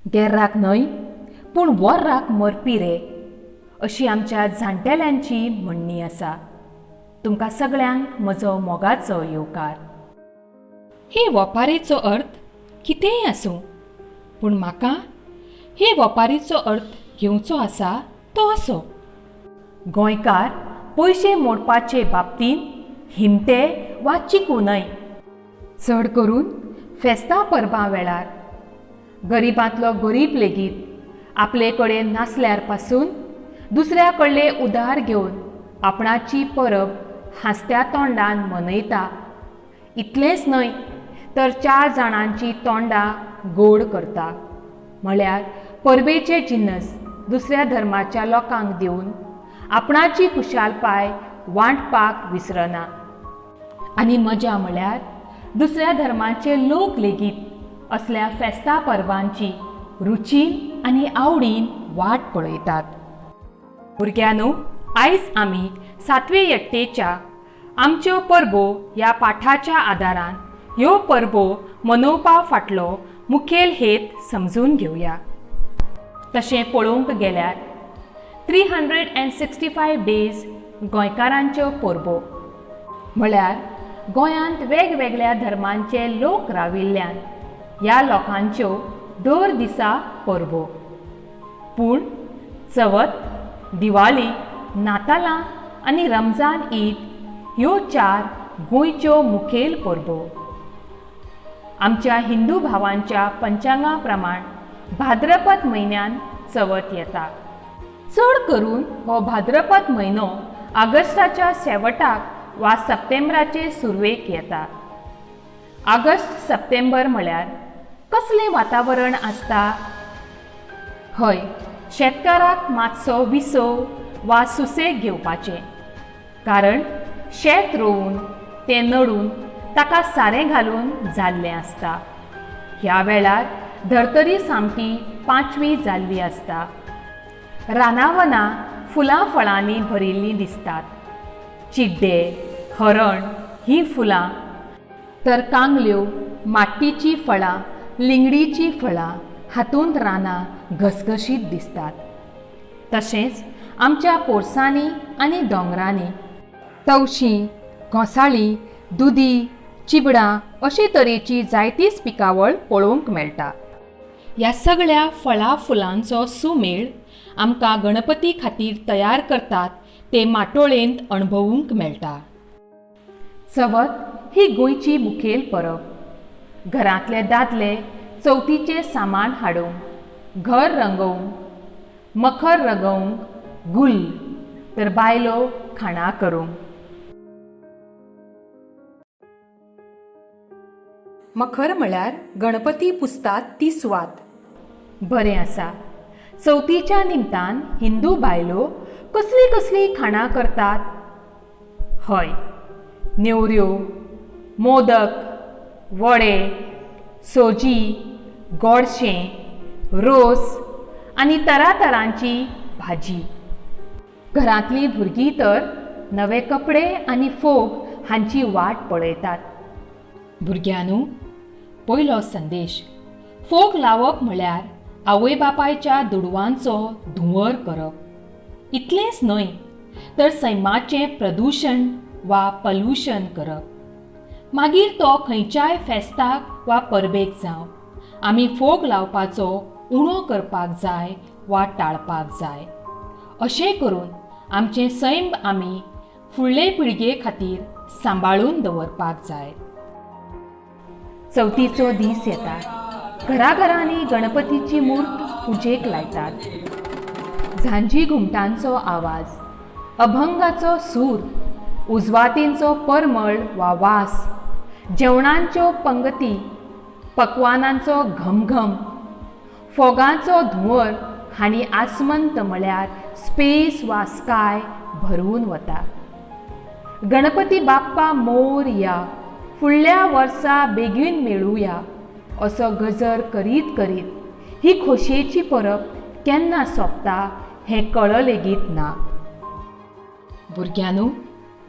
गेर्राक न्हय पूण वोर्राक मरपी रे, अशी आमच्या जाणटेल्यांची म्हणणी आसा. तुमकां सगळ्यांक म्हजो मोगाचो येवकार. हे वोपारेचो अर्थ कितेंय आसूं, पूण म्हाका हे वोपारीचो अर्थ घेवचो आसा तो असो. गोंयकार पयशे मोडपाचे बाबतींत हिमटे वा चिकू न्हय. चड करून फेस्तां परबां वेळार गरिबांतलो गरीब लेगीत आपले कडेन नासल्यार पासून दुसऱ्या कडले उदार घेवन आपणाची परब हांसत्या तोंडान मनयता. इतलेंच न्हय तर चार जाणांची तोंडां गोड करता. म्हळ्यार परबेचे जिनस दुसऱ्या धर्माच्या लोकांक दिवन आपणाची खुशालपाय वांटपाक विसरना. आनी मजा म्हळ्यार दुसऱ्या धर्माचे लोक लेगीत असल्या फेस्ता परबांची रुचीन आनी आवडीन वाट पळयतात. भुरग्यांनो, आयज आमी सातवे यत्तेच्या आमच्यो परबो ह्या पाठाच्या आदारान ह्यो परबो मनोवपा फाटलो मुखेल हेत समजून घेवया. तशें पळोवंक गेल्यार 365 days गोंयकारांच्यो परबो. म्हळ्यार गोंयांत वेगवेगळ्या धर्मांचे लोक राविल्ल्यान ह्या लोकांच्यो दर दिसा परबो. पूण चवथ, दिवाळी, नातालां आनी रमजान ईद ह्यो चार गोंयच्यो मुखेल परबो. आमच्या हिंदू भावांच्या पंचांगा प्रमाण भाद्रपद म्हयन्यान चवथ येता. चड करून हो भाद्रपद म्हयनो ऑगस्टाच्या शेवटाक वा सप्टेंबराचे सुरवेक येता. ऑगस्ट सप्टेंबर म्हळ्यार कसलें वातावरण आसता? हय, शेतकाराक मातसो विसव वा सुसेग घेवपाचें, कारण शेत रोवन तें नडून ताका सारें घालून जाल्लें आसता. ह्या वेळार धर्तरी सामकी पांचवी जाल्ली आसता. रानावनां फुलां फळांनी भरिल्लीं दिसतात. चिड्डे, हरण हीं फुलां, तर कांगल्यो, माट्टीचीं फळां, लिंगडीचीं फळां हातूंत रानां घसघशीत दिसतात. तशेंच आमच्या पोरसांनी आनी दोंगरांनी तवशीं, घोसाळीं, दुदी, चिबडां अशे तरेची जायतीच पिकावळ पळोवंक मेळटा. ह्या सगळ्या फळां फुलांचो सुमेळ आमकां गणपती खातीर तयार करतात ते माटोळेंत अणभवूंक मेळटा. चवथ ही गोंयची मुखेल परब. घरांतले दादले चवथीचें सामान हाडूंक, घर रंगोवंक, मखर रंगोवंक गुल्ल, तर बायलो खाणां करूंक. मखर म्हळ्यार गणपती पुजतात ती सुवात. बरें आसा, चवथीच्या निमतान हिंदू बायलो कसलीं कसलीं खाणां करतात? हय, नेवऱ्यो, मोदक, वडे, सोजी, गोडशें, रोस आनी तरातरांची भाजी. घरांतलीं भुरगीं तर नवे कपडे आनी फोग हांची वाट पळयतात. भुरग्यांनो, पयलो संदेश. फोग लावप म्हळ्यार आवय बापायच्या दुडवांचो धुंवर करप. इतलेंच न्हय तर सैमाचें प्रदुशण वा पल्युशन करप. मागीर तो खंयच्याय फेस्ताक वा परबेक जावं, आमी फोग लावपाचो उणो करपाक जाय वा टाळपाक जाय. अशें करून आमचें सैम आमी फुडले पिळगे खातीर सांबाळून दवरपाक जाय. चवथीचो दीस येता. घराघरांनी गणपतीची मूर्त पुजेक लायतात. झांजी घुमटांचो आवाज, अभंगाचो सूर, उजवातींचो परमळ वा वास, जेवणांच्यो पंगती, पकवानांचो घमघम, फोगांचो धुंवर हांणी आसमंत म्हळ्यार स्पेस वा स्काय भरून वता. गणपती बाप्पा मोरया, फुडल्या वर्सा बेगीन मेळुया असो गजर करीत करीत ही खोशयेची परब केन्ना सोंपता हें कळ लेगीत ना. भुरग्यांनो,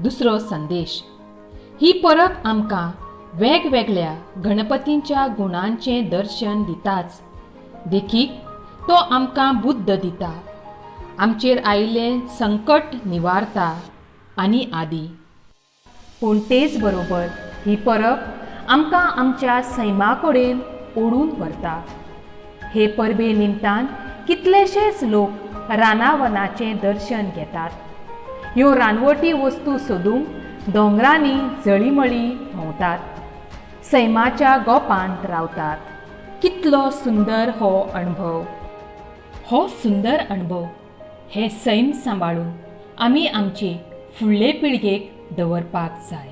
दुसरो संदेश. ही परब आमकां वेगवेगळ्या गणपतींच्या गुणांचें दर्शन दिताच, देखीक, तो आमकां बुद्द दिता, आमचेर आयिल्लें संकट निवारता आनी आदी. पूण तेच बरोबर ही परब आमकां आमच्या सैमा कडेन ओडून व्हरता. हे परबे निमतान कितलेशेच लोक रानावनाचें दर्शन घेतात. ह्यो रानवटी वस्तू सोदूंक दोंगरांनी जळीमळी भोंवतात, सैमाच्या गोपांत रावतात. कितलो सुंदर हो अणभव! हो सुंदर अणभव, हें सैम सांबाळून आमी आमचे फुडले पिळगेक दवरपाक जाय.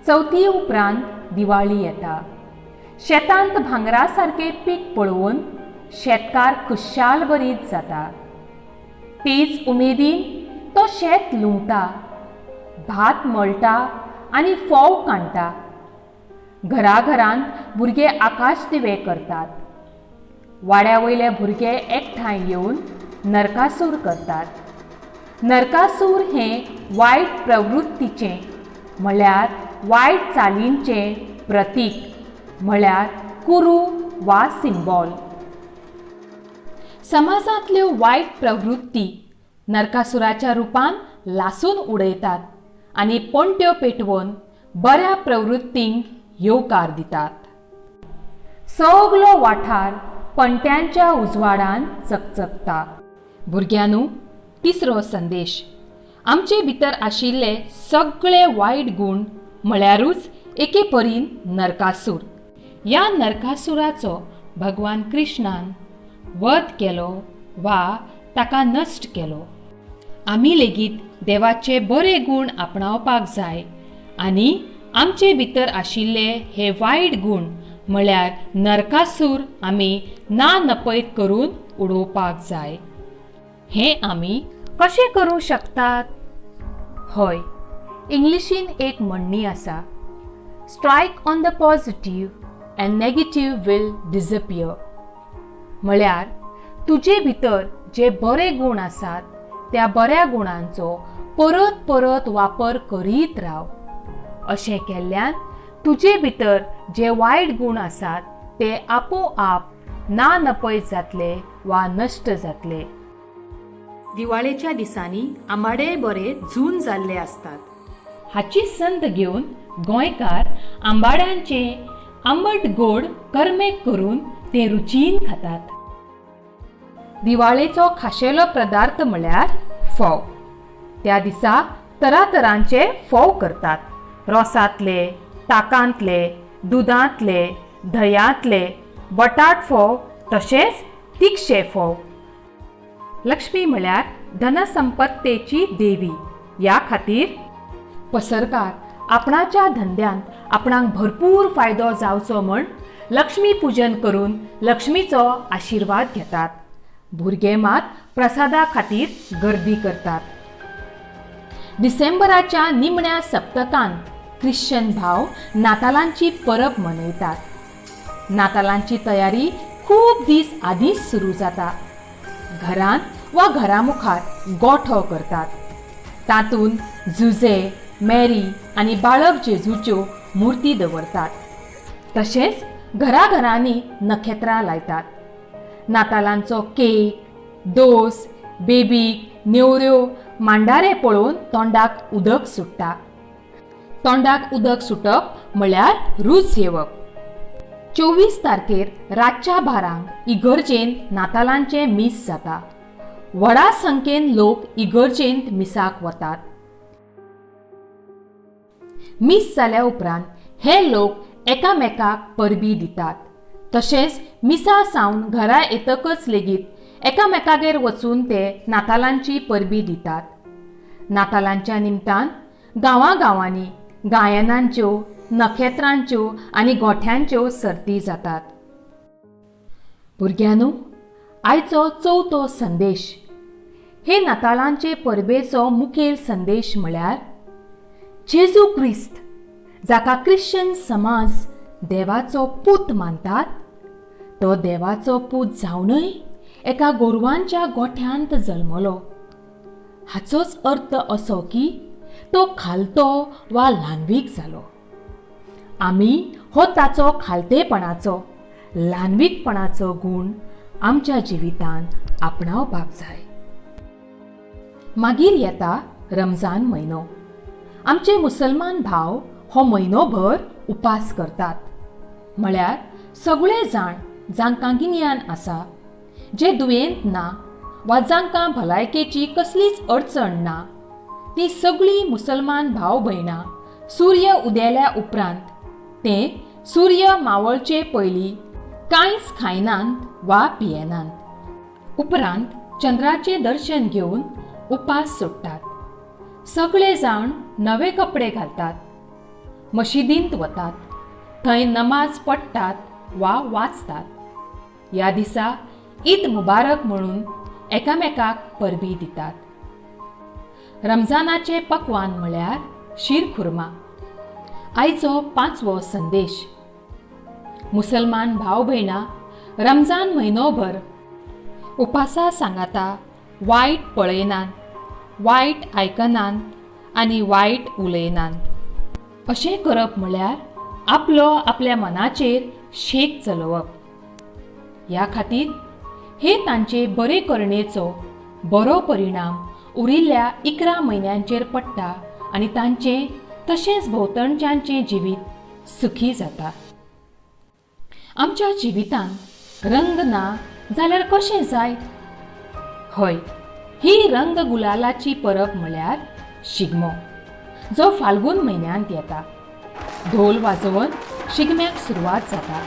चवथी उपरांत दिवाळी येता. शेतांत भांगरा सारकें पीक पळोवन शेतकार खुशाल भरीत जाता. तेच उमेदीन तो शेत लुंवता, भात मळटा आनी फोव कांडटा. घराघरांत भुरगे आकाश दिवे करतात. वाड्या वयले भुरगे एकठांय येवन नरकासूर करतात. नरकासूर हें वायट प्रवृत्तीचें म्हळ्यार वायट चालींचें प्रतीक, म्हळ्यार कुरू वा सिंबॉल. समाजांतल्यो वायट प्रवृत्ती नरकासुराच्या रुपान लासून उडयतात आनी पणट्यो पेटोवन बऱ्या प्रवृत्तींक येवकार दितात. सगलो वाठार पणट्यांच्या उजवाडान चकचकता. भुरग्यांनो, तिसरो संदेश. आमचे भितर आशिल्ले सगळे वायट गूण म्हळ्यारूच एके परीन नरकासूर. ह्या नरकासुराचो भगवान कृष्णान वध केलो वा ताका नश्ट केलो. आमी लेगीत देवाचे बरे गूण आपणावपाक जाय आनी आमचे भितर आशिल्ले हे वायट गूण म्हळ्यार नरकासूर आमी ना नपयत करून उडोवपाक जाय. हें आमी कशें करूं शकतात? हय, इंग्लिशीन एक म्हणणी आसा, "Strike on the positive and negative will disappear." म्हळ्यार तुजे भितर जे बरे गूण आसात त्या बऱ्या गुणांचो परत परत वापर करीत राव. अशें केल्ल्यान तुजे भितर जे वायट गूण आसात ते आपोआप ना नपयत जातले वा नश्ट जातले. दिवाळेच्या दिसांनी आंबाडेय बरे जून जाल्ले आसतात. हाची संद घेवन गोंयकार आंबाड्यांचे आंबट गोड करमेक करून ते रुचीन खातात. दिवाळेचो खाशेलो पदार्थ म्हळ्यार फोव. त्या दिसा तरातरांचे फोव करतात. रोसांतले, ताकांतले, दुदांतले, धंयांतले, बटाट फोव, तशेंच तिखशे फोव. लक्ष्मी म्हळ्यार धनसंपत्तेची देवी. ह्या खातीर पसरकार आपणाच्या धंद्यांत आपणाक भरपूर फायदो जावचो म्हण लक्ष्मी पुजन करून लक्ष्मीचो आशिर्वाद घेतात. भुरगे मात प्रसादा खातीर गर्दी करतात. डिसेंबराच्या निमण्या सप्तकांत ख्रिश्चन भाव नातालांची परब मनयतात. नातालांची तयारी खूब दीस आदींच सुरू जाता. घरांत वा घरा मुखार गोठो करतात. तातूंत जुजे, मेरी आनी बाळक जेजूच्यो मुर्ती दवरतात. तशेंच घराघरांनी नखेत्रां लायतात. नातालांचो केक, दोस, बेबीक, नेवऱ्यो, मांडारे पळोवन तोंडाक उदक सुट्टा. तोंडाक उदक सुटप म्हळ्यार रूच येवप. 24 तारखेर रातच्या 12क इगर्जेंत नातालांचें मीस जाता. व्हडा संख्येन लोक इगर्जेंत मिसाक वतात. मीस जाल्या उपरांत हे लोक एकामेकाक परबीं दितात. तशेंच मिसा सावन घरा येतकच लेगीत एकामेकागेर वचून ते नातालांची परबीं दितात. नातालांच्या निमतान गांवागांवांनी गायनांच्यो, नखेत्रांच्यो आनी गोठ्यांच्यो सर्ती जातात. भुरग्यांनो, आयचो चवथो संदेश. हे नातालांचे परबेचो मुखेल संदेश म्हळ्यार जेजू क्रिस्त, जाका ख्रिश्चन समाज देवाचो पूत मानतात, तो देवाचो पूत जावनय एका गोरवांच्या गोठ्यांत जल्मलो. हाचोच अर्थ असो की तो खालतो वा ल्हानवीक जालो. आमी हो ताचो खालतेपणाचो, ल्हानवीकपणाचो गूण आमच्या जिवितांत आपणावपाक जाय. मागीर येता रमजान म्हयनो. आमचे मुसलमान भाव हो म्हयनोभर उपास करतात. म्हळ्यार सगळे जाण जांकां गिन्यान आसा, जे दुयेंत ना वा जांकां भलायकेची कसलीच अडचण ना, ती सगळीं मुसलमान भाव भयणां सूर्य उदेल्या उपरांत ते सूर्य मावळचे पयलीं कांयच खायनात वा पियेनात. उपरांत चंद्राचें दर्शन घेवन उपास सोडटात. सगळे जाण नवे कपडे घालतात, मशिदींत वतात, थंय नमाज पडटात वा वाचतात. ह्या दिसा ईद मुबारक म्हणून एकामेकाक परबी दितात. रमजानाचें पकवान म्हळ्यार शीरखुर्मा. आयचो पांचवो संदेश. मुसलमान भाव भयणां रमजान म्हयनोभर उपासा सांगाता वायट पळयनात, वायट आयकनात आनी वायट उलयनात. अशें करप म्हळ्यार आपलो आपल्या मनाचेर शेक चलोवप. ह्या खातीर हे तांचे बरे करणेचो बरो परिणाम उरिल्ल्या 11 म्हयन्यांचेर पडटा आनी तांचें तशेंच भोंवतणच्यांचें जिवीत सुखी जाता. आमच्या जिवितांत रंग ना जाल्यार कशें जायत? हय, ही रंग गुलालाची परब म्हळ्यार शिगमो, जो फाल्गून म्हयन्यांत येता. धोल वाजोवन शिगम्याक सुरवात जाता.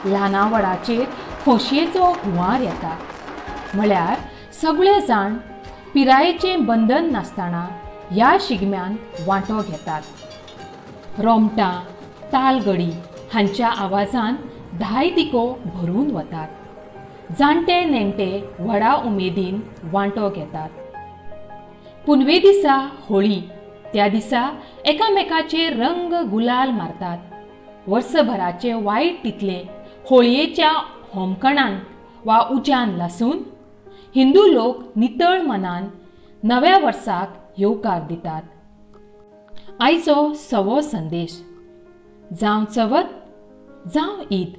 ल्हाना व्हडाचेर खोशयेचो हुंवार येता. म्हळ्यार सगळे जाण पिरायेचें बंधन नासतना ह्या शिगम्यांत वांटो घेतात. रोमटां, तालगडी हांच्या आवाजान धाय दिको भरून वतात. जाणटे नेणटे व्हडा उमेदीन वांटो घेतात. पुनवे दिसा होळी. त्या दिसा एकामेकाचेर रंग गुलाल मारतात. वर्सभराचें वायट तितलें होळयेच्या होमकणांत वा उज्यान लासून हिंदू लोक नितळ मनान नव्या वर्साक येवकार दितात. आयचो सवो संदेश. जावं चवथ जावं ईद,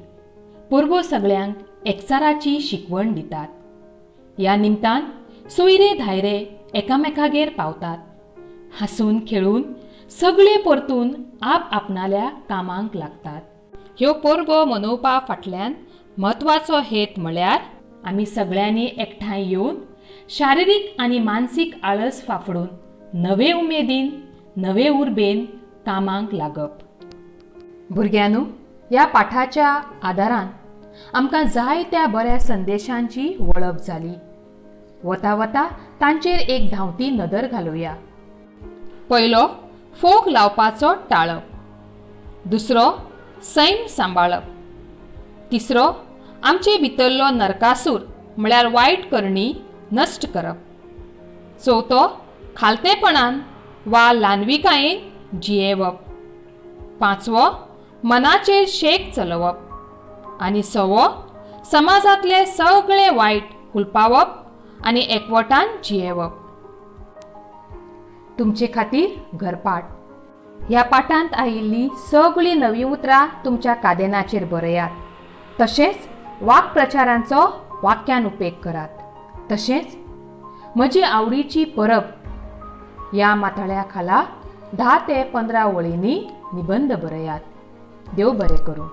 परबो सगळ्यांक एकचाराची शिकवण दितात. ह्या निमतान सोयरे धायरे एकामेकागेर पावतात. हांसून खेळून सगळे परतून आप आपणाल्या कामांक लागतात. ह्यो परबो मनोवपा फाटल्यान म्हत्वाचो हेत म्हळ्यार आमी सगळ्यांनी एकठांय येवन शारिरीक आनी मानसीक आळस फाफडून नवे उमेदीन नवे उर्बेन कामांक लागप. भुरग्यांनो, ह्या पाठाच्या आदारान आमकां जायत्या बऱ्या संदेशांची वळख जाली. वता वता तांचेर एक धांवती नदर घालुया. पयलो, फोग लावपाचो टाळप. दुसरो, सैम सांबाळप. तिसरो, आमचे भितरलो नरकासूर म्हळ्यार वायट करणी नश्ट करप. चवथो, खालतेपणान वा ल्हानविकायेन जियेवप. पांचवो, मनाचेर शेक चलोवप. आनी सवो, समाजांतले सगळे वायट हुलपावप आनी एकवटान जियेवप. तुमचे खातीर घरपाठ. ह्या पाठांत आयिल्लीं सगळीं नवीं उतरां तुमच्या कादेनाचेर बरयात. तशेंच वाक्प्रचारांचो वाक्यान उपेग करात. तशेंच म्हजी आवडीची परब ह्या माथाळ्या खाला 10 ते 15 वळींनी निबंद बरयात. देव बरें करूं.